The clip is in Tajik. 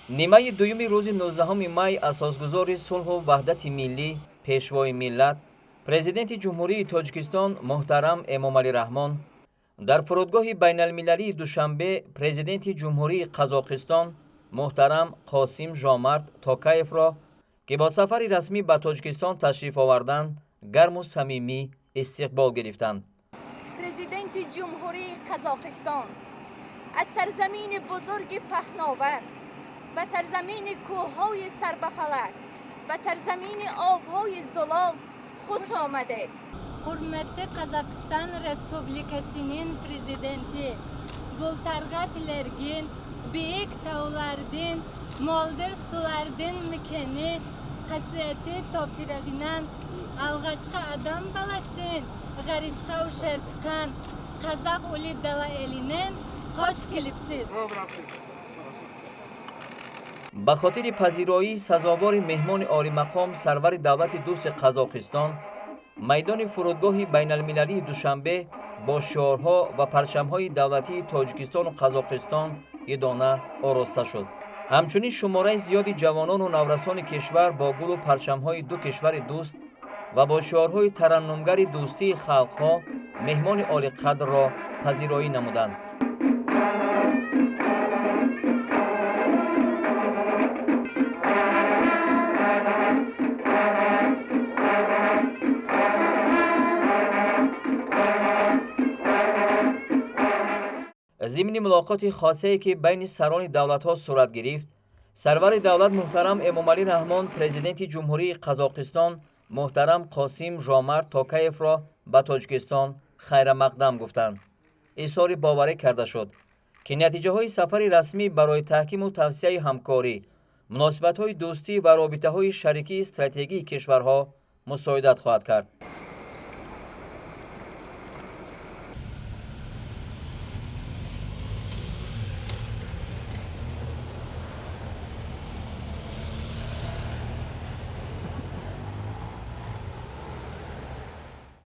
Нимаи дуюми рӯзи 19 май асосгузори сулҳу ваҳдати миллӣ, пешвои миллат, президенти Ҷумҳурии Тоҷикистон муҳтарам Эмомалӣ Раҳмон дар фурудгоҳи байналмилалии Душанбе президенти Ҷумҳурии Қазоқистон муҳтарам Қосим Жомарт Токаевро, ки бо сафари расмӣ ба Тоҷикистон ташриф оварданд, гарму самимӣ истиқбол гирифтанд. Президенти Ҷумҳурии Қазоқистон аз сарзамини бузурги паҳновар ба сарзамини кӯҳҳои сарбафалак, ба сарзамини обҳои зулол хуш омадед. Hurmatli Qozog'iston Respublikasining prezidenti, bultarğa tilergin, biyik tavlardin, moldir sulardin mekeni, qasiyati topirag'inan, alg'achqi adam balasin, g'arichqa ushartiqan, Qazaq uli dala elinin qo'sh kelibsiz. Ба хотири пазироии сазовори меҳмони олимақом сарвари давлати дӯсти Қазоқистон майдони фурудгоҳи байналмилалии Душанбе бо шиорҳо ва парчамҳои давлатии Тоҷикистону Қазоқистон идона ороста шуд. Ҳамчунин шумораи зиёди ҷавонону наврасони кишвар бо гулу парчамҳои ду кишвари дӯст ва бо шиорҳои тараннумгари дӯстии халқҳо меҳмони олиқадрро пазироӣ намуданд. Зимни мулоқоти хосае, ки байни сарони давлатҳо сурат гирифт, сарвари давлат муҳтарам Эмомалӣ Раҳмон президенти Ҷумҳурии Қазоқистон муҳтарам Қосим Жомарт Токаевро ба Тоҷикистон хайрамақдам гуфтанд. Изҳори боварӣ карда шуд, ки натиҷаҳои сафари расмӣ барои таҳкиму тавсеаи ҳамкорӣ, муносибатҳои дӯстӣ ва робитаҳои шарикии стратегии кишварҳо мусоидат хоҳад кард.